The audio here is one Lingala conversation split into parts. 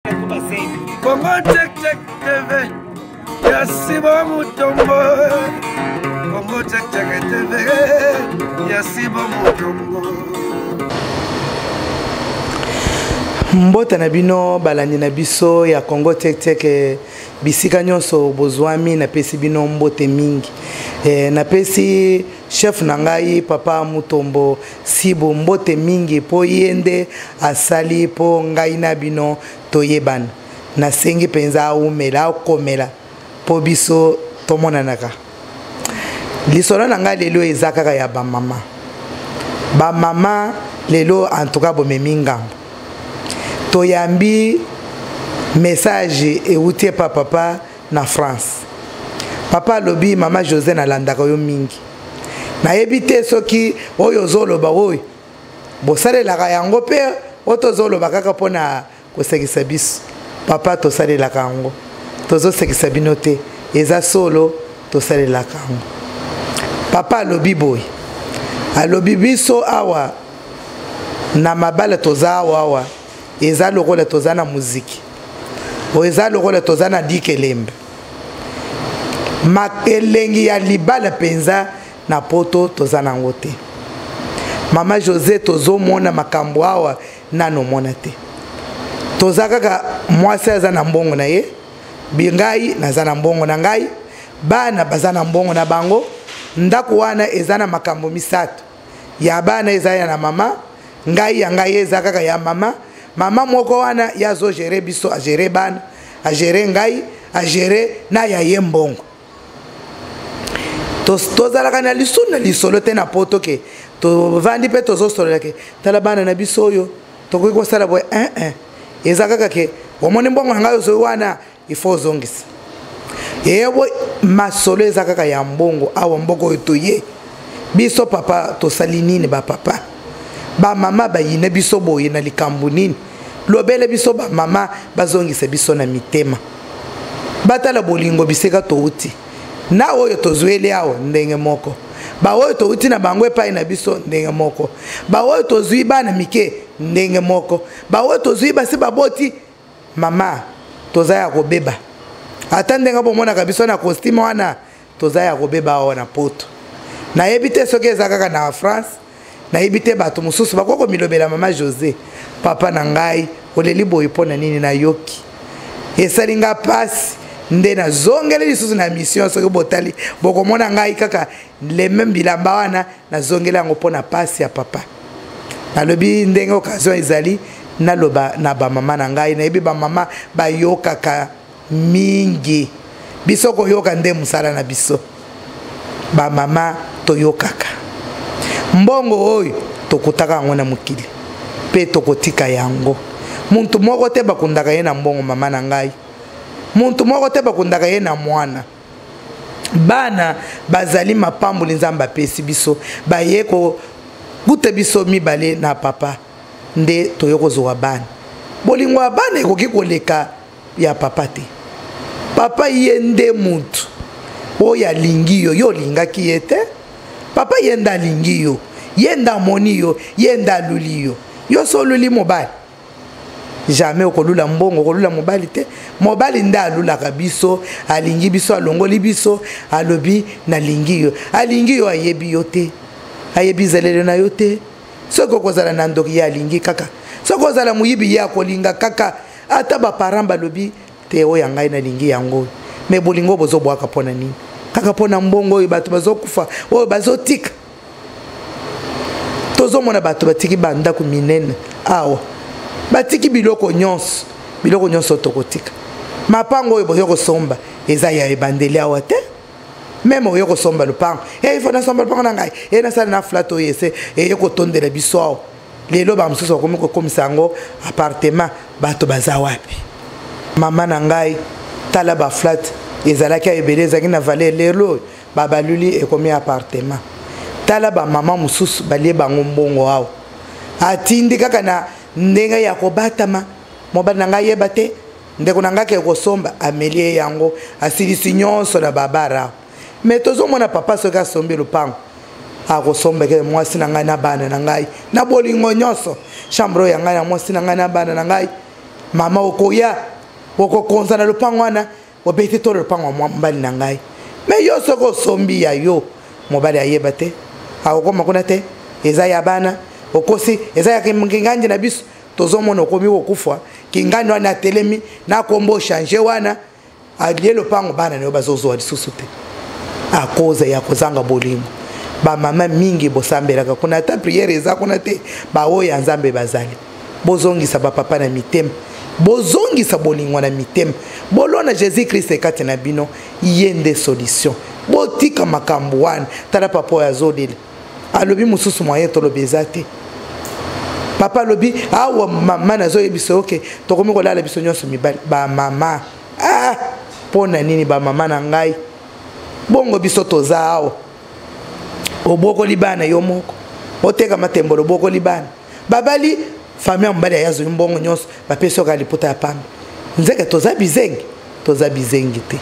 Congo Check Check TV ya Sibo Mutombo Congo Check Check TV ya Sibo Mutombo. Mbote na bino balandi na biso ya Congo Check Check eh, bisika nyonso bozwami, napesi bino mbote mingi. Napesi chef na ngai papa Mutombo Sibo mbote mingi po ye nde asali po ngai na bino toyebana. Nasengi mpenza aumela akomela po biso tomonanaka. Lisolo na ngai lelo eza kaka ya bamama. Bamama lelo en tout cas bomemi ngambo. Toyambi message euti epa papa na France. Papa alobi mama José nalandaka yo mingi. Nayebi te soki oyo ozoloba oyo bosalelaka yango mpe oyo tozoloba kaka mpona kosekisa biso. Papa tosalelaka yango, tozosekisa bino te, eza solo tosalelaka yango. Papa alobi boye, alobi biso awa na mabala toza awa awa eza lokola toza na muziki, oyo eza lokola toza na dikelembe. Elengi ya libala mpenza na poto toza nango te. Mama José tozomona makambo awa nano mona te. Toza kaka mwasi aza na mbongo na ye, bingai naza na mbongo na ngai, bana baza na mbongo na bango. Ndako wana eza na makambo misato. Ya bana eza ya na mama, ngai ya ngai eza kaka ya mama. Mama moko wana ya zo gérer biso, a gérer bana, a gérer ngai, a gérer na ya ye mbongo. Tozalaka na lisu na lisolo te na poto ke tovandi mpe tozosolola ke tala bana na biso oyo tokoki kosala boye 1 1. Eza kaka ke omoni mbongo na ngai ozoi wana il faut ozongisa. Eyebo masolo eza kaka ya mbongo awa mbongo oyo toye biso papa tosali nini ba papa ba mama bayine biso boye na likambo nini lobele biso ba mama bazongisa biso na mitema batala bolingo bisika touti na oyo tozweli awa ndenge moko ba oyo touti na bango epai na biso ndenge moko ba oyo tozwi bana mike ndenge moko ba oyo tozwi basi baboti mama toza ya kobeba ata ndenge bomonaka biso na costume wana toza ya kobeba awa na poto. Nayebi te soki eza kaka na France, nayebi te bato mosusu bakoki komilobela mama José papa na ngai oleli boye mpo na nini nayoki esali nga pasi nde nazongeli lisusu na mission. Soki botali bokomona ngai kaka le même bilamba wana nazongeli yango mpo na pasi ya papa. Nalobi ndenge occasion ezali naloba na bamama na ngai, nayebi bamama bayokaka mingi, biso koyoka nde mosala na biso. Bamama toyokaka mbongo oyo tokutaka yango na mokili mpe tokotika yango. Muntu moko te bakundaka ye na mbongo mama na ngai, muntu moko te bakundaka ye na mwana. Bana bazali mapamboli Nzambe apesi biso, baye kokuta biso mibale na papa nde toye kozwa bana. Bolingo ya bana ekoki koleka ya papa te. Papa ye nde mutu oyo alingi yo, yo olingaki ye te. Papa ye nde alingi yo, ye nde amoni yo, ye nde aluli yo. Yo so oluli mobali, jamais okolula mbongo, okolula mobali te. Mobali nde alulaka biso, alingi biso, alongoli biso, alobi nalingi yo. Alingi yo, ayebi yo te, ayebi zelelo na yo te. Soki okozala na ndoki ye alingi kaka, soki ozala moyibi ye akolinga kaka. Ata ba parents balobi te oyo ya ngai nalingi yango, mais bolingo bozobwaka mpo na nini? Kaka mpo na mbongo oyo bato bazokufa, oyo bazotika. Tozomona bato batiki bandako minene awa, batiki biloko nyonso, biloko nyonso tokotika. Mapango oyo boyo kosomba eza ya ebandeli awa te. Meme oyo kosomba lopango, il faut nasomba lopango na ngai, nasala na flat oyo ese eye kotondela biso awa. Lelo ba mosusu bakomi kokomisa yango appartement, bato baza wapi? Mama na ngai, tala ba flat ezalaki ya ebele, ezalaki na valeur, lelo babaluli ekomi appartement. Tala ba mama mosusu balie bango mbongo awa, atindi kaka na ndenge ya kobatama. Mobali na ngai yeba te, ndeko na ngai ake kosomba, ameli ye yango, asilisi nyonso na babara. Mais tozomona papa soki asombi lopango akosombeke mwasi na ngai na bana na ngai na bolingo nyonso, chambre oyo ya ngai na mwasi na ngai na bana na ngai. Mama okoya okokonza na lopango wana, obeti to lopango ya mobali na ngai. Me yo soki osombi ya yo, mobali ayeba te, akokoma kuna te, eza ya bana, okosi, eza ya kingandi na biso. Tozomona okomi kokufa, kingandi wana atelemi na kombo change wana, alie lopango, bana na yo bazozwa lisusu te akoza ya kozanga bolingo. Bamama mingi bosambelaka kuna, ata priere eza kuna te, baoyo ya Nzambe bazali. Bozongisa bapapa na mitema, bozongisa bolingo na mitema, bolona Jésus Christ kati na bino, ye nde solution. Botika makambo wana. Tala papa oyo azolela, alobi mosusu moyen toloba eza te. Papa alobi awa, mama nazoyebisa yo ke tokomi kolala biso nyonso mibali. Bamama, ah, mpo na nini bamama na ngai bongo? Biso toza awa, obokoli bana yo moko, oteka matembolo, obokoli bana, babali famille ya mobali, aya azwi mbongo nyonso, bapesi yoka liputa ya pamba. Nzeke toza bizengi, toza bizengi te.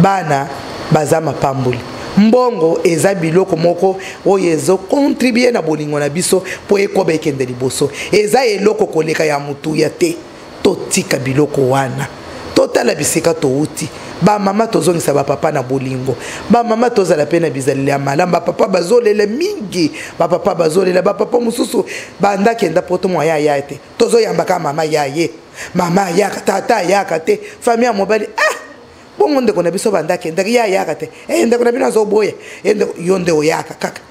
Bana baza mapamboli, mbongo eza biloko moko oyo ezokontribue na bolingo na biso mpo ekoba ekende liboso. Eza eloko koleka ya motuya te. Totika biloko wana, totala bisika touti. Bamama, tozongisa bapapa na bolingo. Bamama, tozala mpe na bizaleli ya malamu. Bapapa bazolela mingi, bapapa bazolela. Bapapa mosusu bandakenda poto mwa ya ya te, tozoyambaka mama ya ye, mama ayaka, tata ayaka te, famille ya mobali. Ah, bongo ndeko na biso bandakendaki, ye ayaka te. E, ndeko na bino azoboya. E, ndeko yo nde oyaka kaka,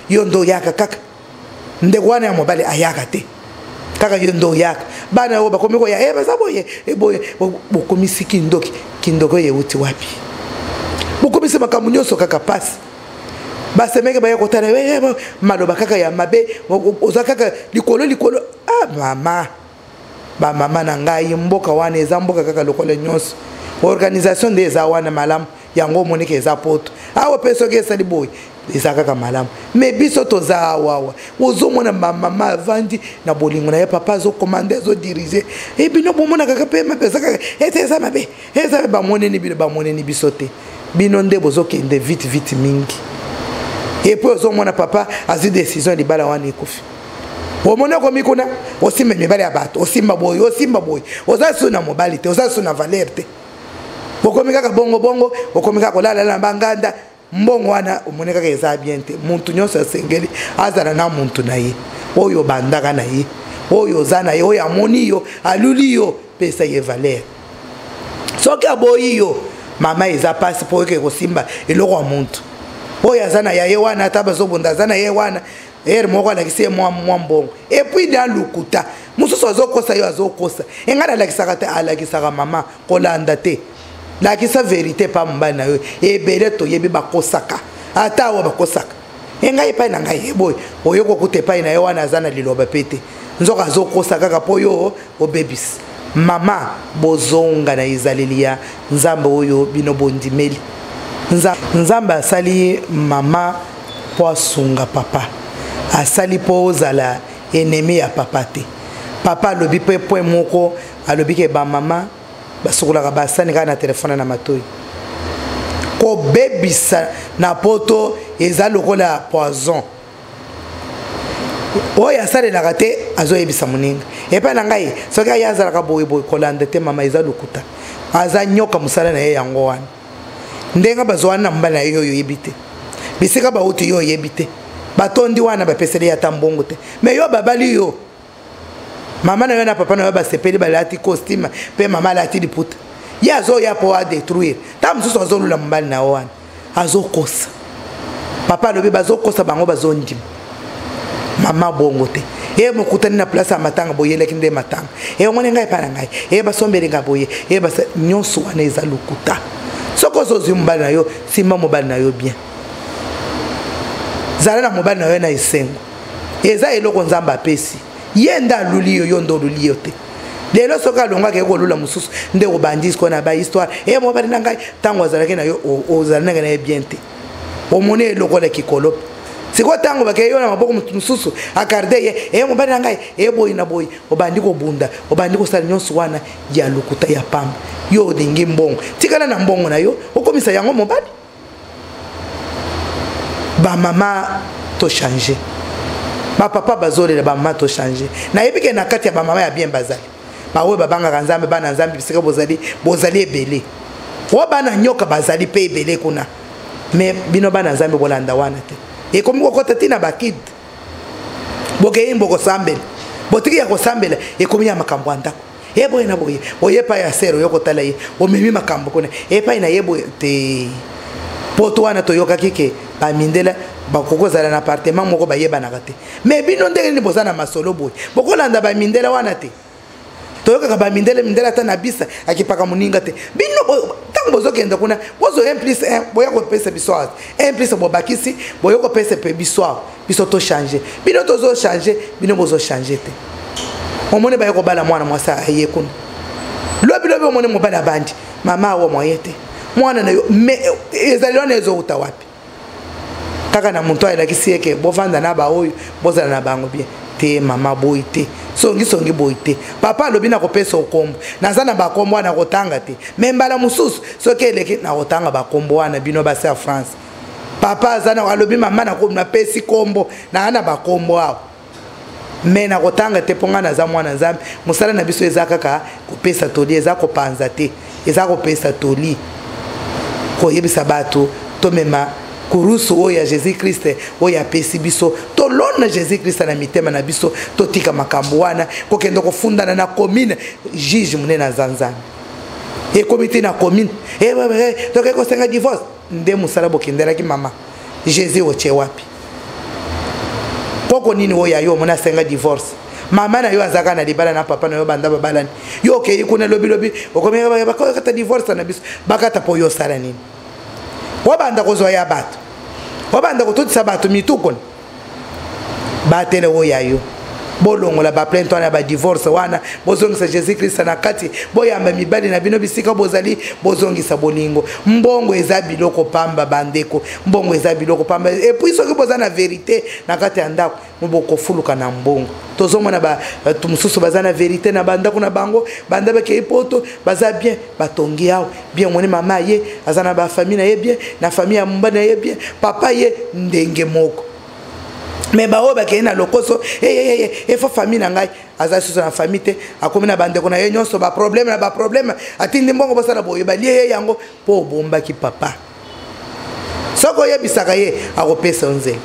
yo nde oyaka kaka. Ndeko wana ya mobali ayaka te, kaka yo nde oyaka. Bana oyo bakomi koya, e, baza boye, e, boye. Bokomisi kindoki. Kindoki oyo euti wapi? Bokomisi makambo nyonso kaka pasi. Basemeke baya kotala, maloba kaka ya mabe, oza kaka likolo likolo. Ah, mama, bamama na ngai, mboka wana eza mboka kaka lokola nyonso. Organisation nde eza wana malamu, yango omoniki eza poto awa mpe soki esali boye eza kaka malamu. Me biso toza awawa, ozomona bamama avandi na bolingo na ye, papa azokomande, azodirige. E, bino bomona kaka mpe mabe eza kaka ete eza mabe, eza mabe. Bamoneni bino, bamoneni biso te. Bino nde bozokende vite vite mingi. Epuis ozomona papa azwi décision, libala wana ekufi. Omoni okomi kuna, osimba mibali ya bato, osimba boye, osimba boye, oza su na mobali te, oza su na valeur te. Okomi kaka bongo bongo, okomi kaka kolala na banganda. Mbongo wana omoni kaka eza bien te. Muntu nyonso asengeli azala na muntu na ye oyo obandaka na ye, oyo oza na ye, oyo amoni yo, aluli yo, pesa ye valeur. Soki aboyi yo, mama, eza mpasi mpo oyoke kosimba eloko ya muntu oyo aza na ya ye wana. Ata bazobunda, aza na ye wana. Ere moko alakisi ye mwa mwa mbongo, epuis na lokuta mosusu azokosa yo, azokosa. Engai nalakisaka te, alakisaka mama, kolanda te, lakisa verité pa mobali na yo. Ebele toyebi bakosaka, ata awa bakosaka. Engai epai na ngai eboye, oyo kokuta epai na ye wana aza na liloba pe te, nzoka azokosa kaka mpo yo obebisa. Mama, bozonga na ezaleli ya Nzambe oyo bino bondimeli. Nzambe asali mama mpo asunga papa, asali mpo ozala ennemi ya papa te. Papa alobi mpe point moko, alobi ke bamama basukolaka basani kaka na telefone na matoi. Kobebisa na poto eza lokola poison oyo asalelaka te, azoyebisa moninga epai na ngai soki aye azalaka boyeboye. Kolanda te mama, eza lokuta, aza nyoka, mosala na ye yango wana. Ndenge bazwa wana na mobali na ye oyo oyebi te, bisika bauti yo oyebi te, batondi wana, bapeseli ye ata mbongo te. Me yo babali yo, mama na yo na papa na yo basepeli, balati costume mpe mama alati liputa, ye azoya mpo adétruire. Ntango mosusu azolula mobali na yo wana, azokosa. Papa alobi bazokosa bango, bazondima. Mama, bongo te. Ye mokutani na place ya matanga, boyelaki nde matanga, eyongoni ngai epai na ngai, eye basombeli ngai boye, eye basa nyonso wana eza lokuta. Soki ozozwi mobali na yo, simba mobali na yo bien, zala na mobali na yo na esengo. Eza eloko Nzambe apesi ye, nde aluli yo, yo nde oluli yo te. Lelo soki alongwaka, ekolula mosusu nde obandi sikoyo na bahistoire e mobali na ngai. Ntango azalaki na yo, ozalaki na ye bien te, omoni elokola kikolo. Sikoyo ntango bakei yo na maboko, moto mosusu akarde ye, e mobali na ngai eboyi na boyi, obandi kobunda, obandi kosala nyonso wana ya lokuta ya pamba. Yo olingi mbongo, tikala na mbongo na yo, okomisa yango mobali. Bamama, tochange. Bapapa bazolela, bamama tochange. Nayebi ke na kati ya bamama ya bien bazali. Baoyo babangaka Nzambe, bana Nzambe, bisika bozali, bozali ebele. Oyo bana nyoka bazali mpe ebele kuna. Me bino bana Nzambe bolanda wana te. Ekomi kokota ti na bakide. Bokei bokosambela. Botiki ya kosambela, ekomi ya makambo ya ndako. Ye boye na boye, oye epai ya sere, oyo kotala ye, omemi makambo kuna, epai na ye boye te. Poto wana toyokaki ke bamindela bakoki kozala na appartement moko bayebanaka te. Me bino ndenge nini boza na masolo boye? Bokolanda bamindela wana te. Toyokaka bamindele, mindele ata na bisa akipaka moninga te. Bino ntango bozokende kuna, bozwa 1 plus 1, boya kopesa biso awa. 1 plus bobakisi, boya kopesa mpe biso awa. Biso tochange. Bino tozochange, bino bozochange te. Omoni baye kobala mwana mwasi aye kuna. Lobi lobi omoni mobali abandi. Mama awa moye te. Mwana na yo, me ezali wana ezowuta wapi? Kaka na moto ayelakisi ye ke bovanda na baoyo, bozala na bango bien. Te mama boyi te. Songi songi boyi te. Papa alobi na kopesa okombo. Naza na bakombo wana kotanga te. Me mbala mosusu soki eleki na kotanga bakombo wana bino basi ya France. Papa aza na alobi mama na napesi kombo na na bakombo awa. Me na kotanga te mpo ngai naza mwana Nzambe. Mosala na biso eza kaka kopesa toli, eza kopanza te, eza kopesa toli, koyebisa bato tomema kurusu oyo ya Jésus Christ oyo apesi biso, tolona Jésus Christ na mitema na biso, totika makambo wana kokende kofundana na commune. Juge monene aza Nzambe. Ekomi te na commune, tokoki kosenga divorce nde mosala bokendelaki mama Jésus otie wapi? Koko nini oyo ya yo omoni asenga divorce? Mama na yo azaka na libala na papa na yo banda babalani. Yo okei kuna lobi lobi okomi bakata divorce na biso, bakata po yo osala nini? Obanda kozwa ya bato, obanda kotutisa bato mitu kuna. Batele oyo ya yo, bolongola ba plainte wana ya ba divorce wana, bozongisa Jésus Christ na kati, boyamba mibali na bino bisika bozali, bozongisa bolingo. Mbongo eza biloko pamba bandeko, mbongo eza biloko pamba. Et puis soki boza na vérité na kati ya ndako, bokofuluka na mbongo. Tozomona bato mosusu baza na vérité na bandako na bango, banda bakei poto baza bien, batongi awa bien, omoni mama ye aza na ba famille na ye bien, na famille ya mobali na ye bien, papa ye ndenge moko. Me baoyo bakei na lokoso, efo famille na ngai aza susu na famille te, akomi na bandeko na ye nyonso ba problème na ba problème, atindi mbongo bosala boye, balie ye yango mpo obombaki papa. Soki oyebisaka ye akopesa yo nzela.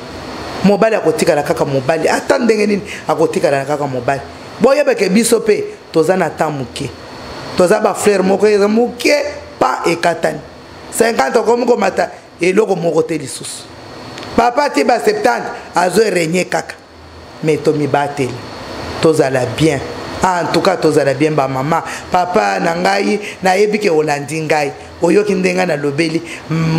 Mobali akotikala kaka mobali, ata ndenge nini akotikala kaka mobali. Boyebake biso mpe toza na temps moke, toza ba frère moko eza moke pa ekatani 50 okomi komata eloko moko te lisusu. Papa ti ba 70 azo régner kaka. Mais tomibateli, tozala bien. En tout cas tozala bien ba mama. Papa na ngai nayebi ke olandi ngai, oyoki ndenge nalobeli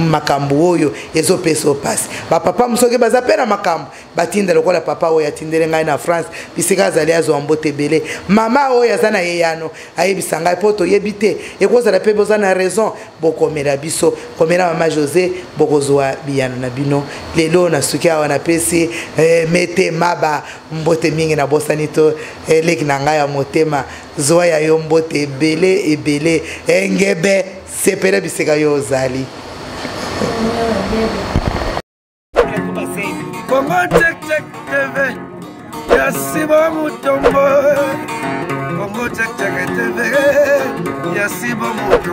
makambo oyo ezopesa opasi. Ba papa mosoki baza pe na makambo batinda lokola papa oyo atindele ngai na France, bisika azali azwa mbote ebele. Mama oyo aza na yeyano ayebisa ngai po toyebi te, ekozala pe boza na raison, bokomela biso, komela mama José, bokozwa biyano na bino. Lelo nasuki awa, napesi mete maba mbote mingi, nabosani to leki na ngai ya motema, zwa ya yo mbote ebele ebele, engebe sepele bisika yo ozali. Congo Check Check TV, ya Simon Mutombo. Congo Check Check TV, ya Simon Mutombo.